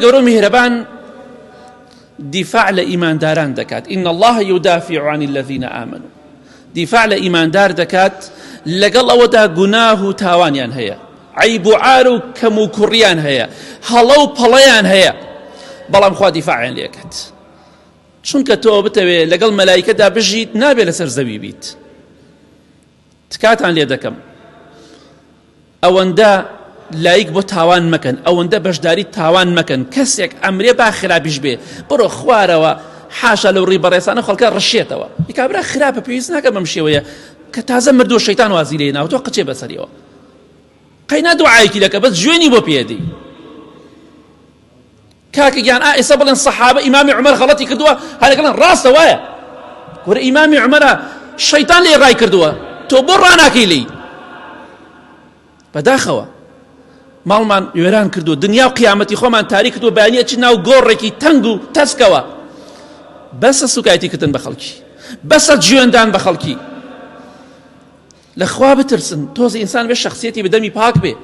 گەورە و میهرەبان دیفاع لە ئیمانداران دەکات إن الله يدافع عن الذين آمنوا دیفاع لە ئیماندار دەکات لەگەڵ ئەوەدا گوناه و تاوانیان هەیە عیب و عار و کەم و کوڕیان هەیە هەڵە و پەڵەیان هەیە بەڵام خوا دیفاعیان لێکات چونکە تۆ بتەوێ لەگەڵ مەلایکەدا بژیت نابێ لەسەر زەوی بیت تکاتان لێ دەکەم ئەوەندە لایک بۆ تاوان مەکەن ئەوەندە بەشداری تاوان مەکەن کەسێک ئەمرێ با خراپیش بێ بڕۆ خوارەوە حاشا لەو ڕی بەڕێزانە خەڵکە ڕشێتەوە کابرا خراپە پێویست ناکە بەم شێوەیە کە تازە مردووە شەیتان وازی لێ ناوتۆ قچێ بەسەریەوە قەینا دوعایەکی دەکە بەس جوێنی بۆ پێدی کاکە گیان ئا ئێستا بڵێن سەحابە ئیمامی عومەر غەڵەتی کردووە هەرەکەڵێن ڕاستە وایە کورە ئیمامی عومەرە شەیتان لێ ڕای کردووە تۆ بۆ ڕاناکەی لێی بەداخەوە ماڵمان وێران کردو دنیا و قیامەتی خۆمان تاریک کردو بەیانی ئەچی ناو گۆڕێکی تەنگ و تەسکەوە بەسە سوکایەتی کردن بە خەڵکی بەسە جوێندان بە خەڵکی لە خوا بترسن تۆز ئینسان بێ شخصیەتی بەدەمی پاک بێ.